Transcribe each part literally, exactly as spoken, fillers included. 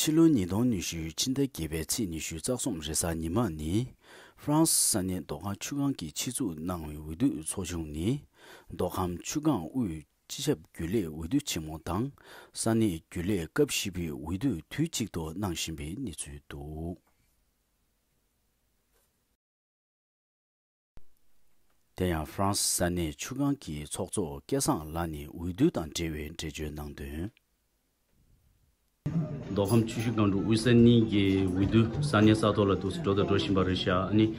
ཕྱི་ལོ་ཉིས་སྟོང་ཉི་ཤུ་ཕྱི་ཟླ་བརྒྱད་པའི་ཚེས་ཉི་ཤུ་རྩ་གསུམ་རེས་གཟའ་ཉི་མ་ནི། ཧྥ་རན་སི་ས་གནས་མདོ་ཁམས་ཆུ་སྒང་གིས་ཆེད་འཛུགས་གནང་བའི་འོས་བསྡུ་ཚོགས་ཆུང་ནི། མདོ་ཁམས་ཆུ་སྒང་དབུས་སྤྱི་ཁྱབ་རྒྱུན་ལས་འོས་བསྡུ་ཆེན་མོ་དང་། ས་གནས་རྒྱུན་ལས་སྐབས་བཞི་པའི་འོས་བསྡུ་དུས་གཅིག་ཏུ་གནང་བཞིན་པའི་གནས་ཚུལ་འདུག་དེ་ཡང་ཧྥ་རན་སི་ས་གནས་ཆུ་སྒང་གི་ཚོགས་གཙོ་སྐལ་བཟང་ལགས་ནས་འོས་བསྡུ་དང་འབྲེལ་བའི་འགྲེལ་བརྗོད་གནང་དོན། མདོ་ཁམས་ཆུ་བཞི་སྒང་དྲུག་དབུས་ས་གཉིས་ཀྱི་འོས་བསྡུ་ས་གནས་ས་ཐོག་ལ་འདུག་སེ་འགྲོ་དང་འགྲོ་བཞིན་པ་རེད་ཤག་ཨ་ནི་འོས་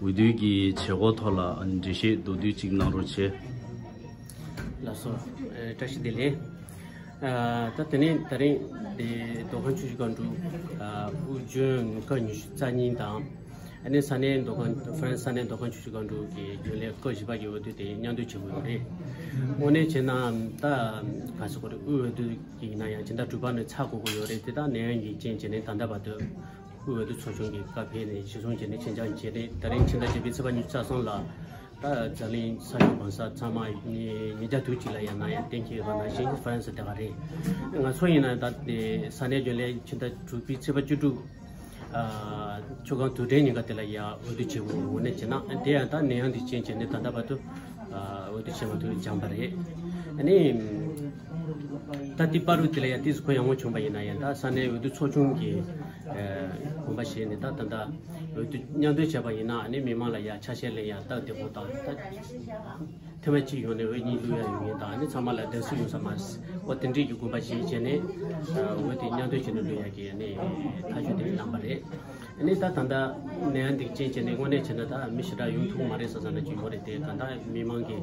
བསྡུ་གི་བྱེད་སྒོ་ཐོག་ལ་འགྲེལ་བཤད་མདོར་བསྡུས་ཅིག་གནང་རོགས་བྱེད། ལགས་སོ། ཨེ། བཀྲ་ཤིས་བདེ་ལེགས། ཨ། ད་དེ་ནས་ད་རིང་དེ་མདོ་ཁམས་ཆུ་བཞི་སྒང་དྲུག་ཨ། དབུས་རྒྱུན་སྐབས་ཉི་ཤུ་རྩ་གཉིས་དང་། ཨ་ནི་ས་གནས་མདོ་ཁམས་ཧྥ་རན་སི་ས་གནས་མདོ་ཁམས་ཆུ་བཞི་སྒང་དྲུག་གི་རྒྱུན་ལས་སྐབས་བཞི་པ་གི་འོས་བསྡུ་དེ་མཉམ་འདུས་བྱེད་དགོས་ཡོད་རེད། དངོས་གནས་བྱས་ན་ད་ག་ཟེར་དགོས་རེད། དབུས་འོས་བསྡུ་གི་ཡིན་ན་ཡང་ཕྱི་ཟླ་དྲུག་པ་ནས་ཚར་དགོས་ཀྱི་ཡོད་རེད། དེ་དག་ནད་ཡམས་ཀྱི་རྐྱེན་བྱས་ནས་ད་ལྟ་བར་དུ་དབུས་འོས་བསྡུ་ཚོགས་ཆུང་གི་བཀའ་ཕེབས་ནས་གཞི་བཟུང་བྱས་ནས་ཆེད་འཇོག་བྱས་ནས་ད་རིང་ཕྱི་ཟླ་བརྒྱད་པའི་ཚེས་པ་ཉི་ཤུ་རྩ་གསུམ་ལ། ད་འཛམ་གླིང་ས་ཕྱོགས་གང་སར་ཚང་མ་ཉིས་ཉིས་བརྒྱ་དུས་གཅིག་ལ་ཡང་ན་ཡང་གཏན་འཁེལ་བ་ནང་བཞིན་ཧྥ་རན་སི་དེ་ག་རེད། ང་ཚོ་ཡིན་ན་ད་དེ་ས་གནས་རྒྱུན་ལས་ཕྱི་ཟླ་དྲུག་པའི་ཚེས་པ་བཅུ་དྲུག་ཨ། ཆུ་སྒང་དུས་དྲན་ཉིན་ཀ་དེ་ལ་ཡང་འོས་བསྡུ་བྱེད་དགོས་འོ་ནས་བྱས་ན་དེ་ཡང་ད་ནད་ཡམས་འདི་རྐྱེན་བྱས་ནས་ད་ལྟ་བར་དུ་ཨ། འོས་བསྡུ་བྱེད་མ་ཐུབ་འཇམ་པ་རེད། ཨ་ནི་ད་དེ་བར་དུ་དེ་ལ་ཡང་ཏོག་ཙམ་གུ་ཡངས་པོ་བྱུང་པ་ཡིན་ན་ཡང་ད་ས་གནས་འོས་བསྡུ་ཚོགས་ཆུང་གིས་ཨ། དགོངས་པ་བཞེས་ནས་ད་ད་ལྟ་འོས་བསྡུ་མཉམ་འདོན་བྱས་པ་ཡིན་ན་ཨ་ནི་མི་མང་ལ་ཡང་ཆ་ཤས་ལེན་ཡང་སྟབས་བདེ་པོ་དང་ད། ཐེངས་མ་གཅིག་ཡོང་ནས་འོས་གཉིས་བླུག་ཡ་ཡོད་མཁན་དང་ཨ་ནི་ཚང་མ་ལ་བདེན་ཚིག་ཡོང་ས་མ་རེད། འོ་དེ་འདྲས་ཀྱི་དགོངས་པ་བཞེས་བྱས་ནས་འོས་དེ་མཉམ་འདོན་བྱས་ནས་བླུག་ཡ་གི་ཨ་ནི་ཐག་གཅོད་དེ་གནང་པ་རེད། ཨ་ནི་ད་ད་ལྟ་ནད་ཡམས་འདི་རྐྱེན་བྱས་ནས་དངོས་གནས་བྱས་ན་ད་མི་ཞེ་དྲག་ཡོང་ཐུབ་མ་རེད་བསམ་བསམ་ན་ཅིག་ཡོད་རེད་དེ་ག་ད་མི་མང་གི་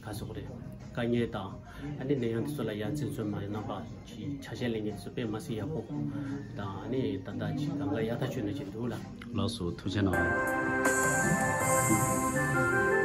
ག་ཟེར་དགོས་རེད། དཀའ་ངལ་དང་ཨ་ནི་ནད་ཡམས་དེ་ཚོ་ལ་ཡ་འཛེམ་ཟོན་མ་གནང་པ་ཅིག་ཆ་ཤས་ལེན་མཁན་དེ་ཚོ་དཔེ་མ་སྲིད་ཡག་པོ་དང་ཨ་ནི་ད་ད་ཅིག་གང་ག་ཡག་ཐག་ཆོད་ན་ཅིག་འདུག་ལ། ལགས་སོ་ཐུགས་རྗེ་གནང་།